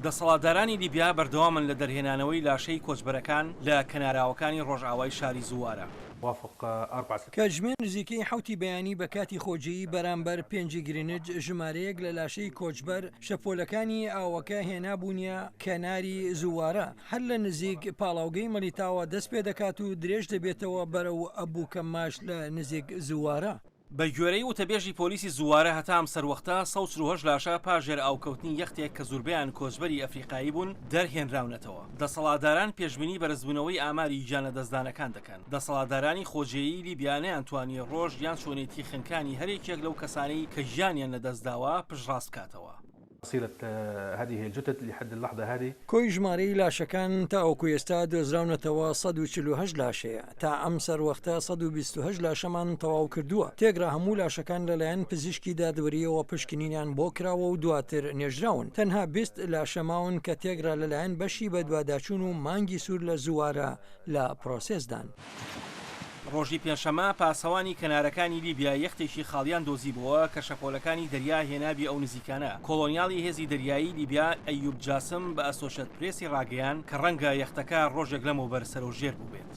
دەسەڵاتدارانی لیبیا بەردەوامن لە دەرهێنانەوەی لاشەی کۆچبەرەکان لە کەناراوەکانی ڕۆژئاوای شاری زووارە. کاتژمێر نزیکەی حەوتی بەیانی بە کاتی خۆجێیی بەرامبەر پێنجی گرینج ژمارەیەک لە لاشەی کۆچبەر شەپۆلەکانی ئاوەکە هێنابوونیە کەناری زووارە هەر لە نزیک پاڵاوگەی مەلیتاوە دەست پێدەکات و درێژ دەبێتەوە بەرەو ئەبوکەماش لە نزیک زووارە. بە گوێرەی وتەبێژی پۆلیسی زووارە هەتا ئەم سەروەختە 148 لاشە پاش ژێرئاوکەوتنی یەختێک کە زوربەیان کۆچبەری ئەفریقایی بوون دەرهێنراونەتەوە. دەسەڵاتداران پێشبینی بەرزبوونەوەی ئاماری گیانلەدەستدانەکان دەکەن. دەسەڵاتدارانی خۆجێیی لیبیا نەیانتوانی ڕۆژ یان چۆنێتی خنکانی هەریەکێک لەو کەسانەی کە گیانیان لەدەستداوە پشتڕاست بکاتەوە. کۆی ژمارەی لاشەکان تاوەکو ئێستا دۆزراونەتەوە 148 لاشەیە، تا ئەم سەروەختە 128 لاشەمان تەواو کردووە، تێکڕا هەموو لاشەکان لەلایەن پزیشکی دادوەرییەوە پشکنینیان بۆ کراوە و دواتر نێژراون، تەنها 20 لاشە ماون کە تێکڕا لەلایەن بەشی بەدواداچوون و مانگی سوور لە زووارە لە پرۆسێسدان. ڕۆژی پێنجشەممە پاسەوانی کەنارەکانی لیبیا یەختێکی خاڵیان دۆزیبۆوە کە شەپۆلەکانی دەریا هێنابی ئەو نزیکانە. کۆڵۆنیاڵی هێزی دەریایی لیبیا ئەیوب جاسم بە ئەسۆشێت پرێسی ڕاگەیاند کە ڕەنگە یەختەکە ڕۆژێک لەمەوبەر سەرەوژێر بووبێت.